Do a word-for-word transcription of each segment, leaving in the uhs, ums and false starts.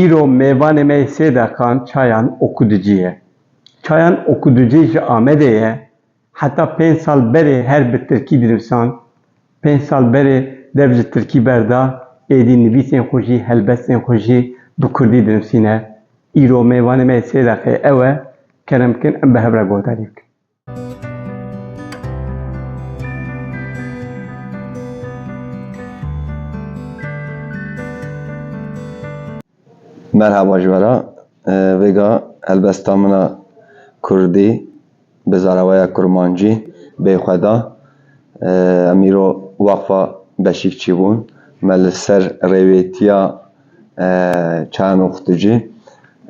Îro mêvanê me yê sê deqan Çayan Okudicî ye. Çayan Okudicî ji Amedê ye. Heta pênc sal berê her bi tirkî dinivîsan. Pênc sal berê dev ji tirkî berda, êdî nivîsên xwe jî, helbestên xwe jî bi kurdî dinivîsîne. Îro mêvanê me yê sê deqê ew e. Kerem bikin em bi hev re guhdarî bikin. Merhaba ji we re. E, vêga helbesta min a kurdî bi zareweya kurmancî bê xwe da. E, em îro waqfa Beşîkçî bûn. Me li ser rêwêtiya, e, Çayan Okudicî,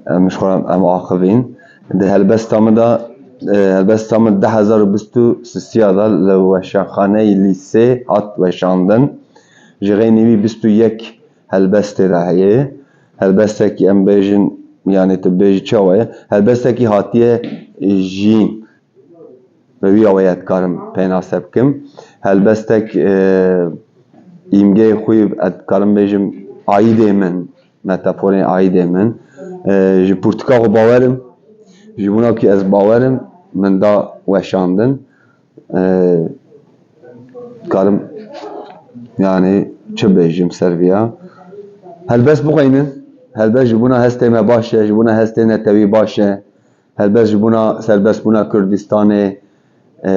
em ji xwe re em axivîn. Di helbesta min de, e, helbesta min du hezar û bîst û sisiya de li weşanxaneyê lîsê hat weşandin. Ji xeynî wî bîst û yek helbestê de heye. Helbestekî em bêjin, yanî tu bêjî çawa ye? Helbestekî hatiye jîn. Bi wî awayê dikarim pênase bikim. Helbestek, e, îmgeyê xwe yê, ez dikarim bêjim, aîdê min, metaforên aîdê min. E, ji pirtûka xwe bawer im. Ji bona ku ez bawer im, min da weşandin. E, dikarim, yanî, çi bêjim ser viya? Helbest bixweynin. Helbest ji bona hestê me baş e, ji bona hestê netewî baş e. Helbest ji bona serbestbûna Kurdistanê, e,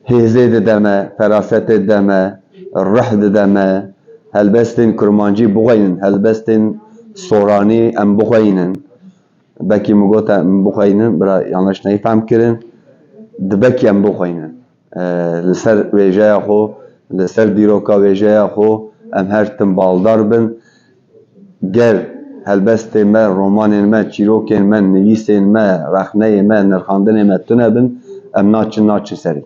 hêzê dide me, ferasetê dide me, ruh dide me. Helbestên kurmancî bixweynin, helbestên soranî em bixweynin. Belkî min got em bixweynin, bira yanlış neyfem kirin. Di belkî em bixweynin. E, li ser wêjeya xwe, li ser dîroka wêjeya xwe em her tim baldar bin. Ger helbestê me, romanên me, çîrokên me, nivîsên me, rexneyê me, nirxandinê me tune bin, em naçin, naçin serî.